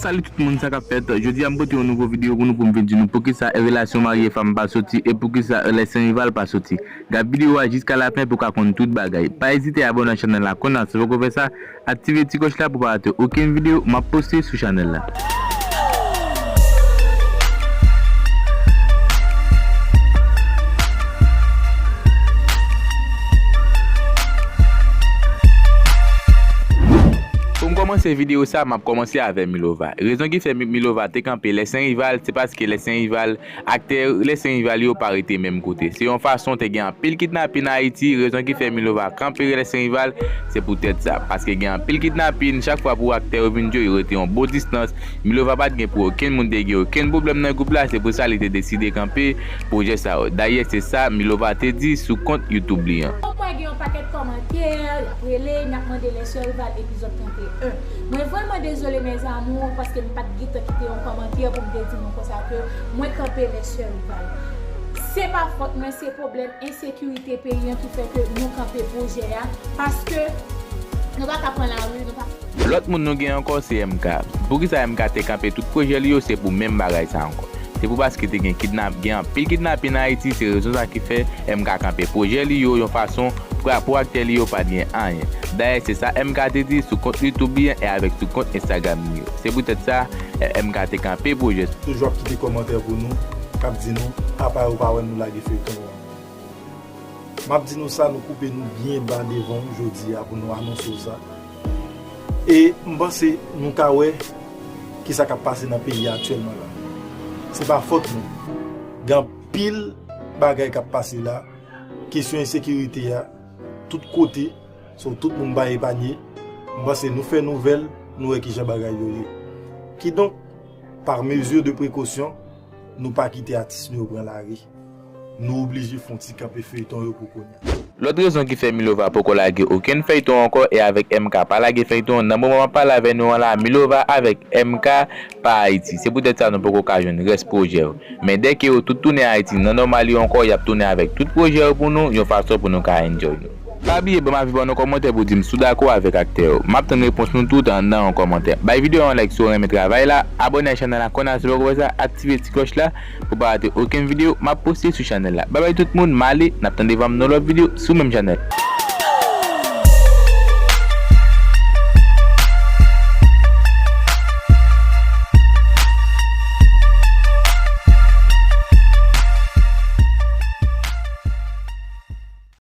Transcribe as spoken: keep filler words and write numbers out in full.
Salut tout moun, sa k ap fèt? Jodi a m pote yon nouvo videyo pou nou, pou m vin di nou poukisa relasyon marye fanm pa soti e poukisa lè sen rival pa soti. Gad videyo a jiska lafen pou w ka konn tout bagay. Pa ezite abòne ak chanèl la kounya, si w poko fè sa, aktive ti klòch la pou pa rate okenn videyo m ap poste sou chanèl la. Pou m kòmanse videyo sa, m ap kòmanse avè Milova. Rezon ki fè Mi-, Milova te kanpe lè sen rival, se paske lè sen rival, aktè lè sen rival yo pa rete menm kote. Se yon fason te gen anpil kidnapin Ayiti, rezon ki fè Milova kanpe lè sen rival, se poutèt sa. Paske gen anpil kidnapin, chak fwa pou aktè yo vin jwe, yo rete yon bon distans. Milova pa t gen pou okenn moun te gen okenn pwoblèm nan gwoup la, se pou sa li te deside kanpe pwojè sa yo. Dayè, se sa Milova te di sou kont YouTube li an. Mwen gen yon pakèt kòmantè, y ap rele, y ap mande lè sè rival epizòd trannteyen. Mwen vrèman dezole, mes amours, paske m pa t gentan kite yon kòmantè pou m te di nou konsa ke mwen kanpe lè sè rival. Se pa fòt mwen, se pwoblèm ensekirite peyi an ki fè ke nou kanpe pwojè a, paske nou pa ka pran lari, nou pa. Lòt moun nou gen ankò se M K. Poukisa M K te kanpe tout pwojè li yo, se pou menm bagay sa ankò. Se pou paske te gen kidnap, gen anpil kidnapin Ayiti, se rezon sa ki fè M K kanpe pwojè li yo yon fason pou, pou aktè li yo pa t gen anyen. Dayè, se sa M K te di sou kont YouTube li an e avèk sou kont Instagram li yo. Se poutèt sa, eh, M K te kanpe pwojè. Toujou ap kite kòmantè pou nou, k ap di nou, apa yo pa wè nou lage feyton an. M ap di nou sa, nou koupe nou byen ba devan w jodi a pou nou anonse w sa. E m panse nou ka wè kisa k ap pase nan peyi a aktyèlman la. Se pa fòt nou. Gen anpil bagay k ap pase la. Kesyon ensekirite a, tout kote, so tout moun pa epanye. M panse nou fè nouvèl, nou wè kijan bagay yo ye. Kidonk, pa mezi de prekosyon, nou pa kite atis nou yo pran lari. Nou oblije fè yon ti kanpe feyton yo pou kounye a. Lòt rezon ki fè Milova poko lage okenn feyton ankò e avèk M K pa lage feyton, nan moman m ap pale avè nou an la, Milova avèk M K pa Ayiti. Se poutèt sa nou poko ka jwenn rès pwojè yo. Men dèke yo tout tounen Ayiti, nan nòmal yo ankò, y ap tounen avèk tout pwojè yo pou nou, yon fason pou nou ka enjoy nou. Pa bliye ban m avi pa w nan kòmantè pou w di m si w dakò avèk aktè yo. M ap tann repons nou tout anndan yon kòmantè. Bay videyo a yon like si w renmen travay la, abòne ak chanèl la kònn a si w poko fè sa, aktive ti klòch la pou w pa rate okenn videyo m ap poste sou chanèl la. Babay tout moun, m ale, n ap tande vanm nan lòt videyo sou menm chanèl.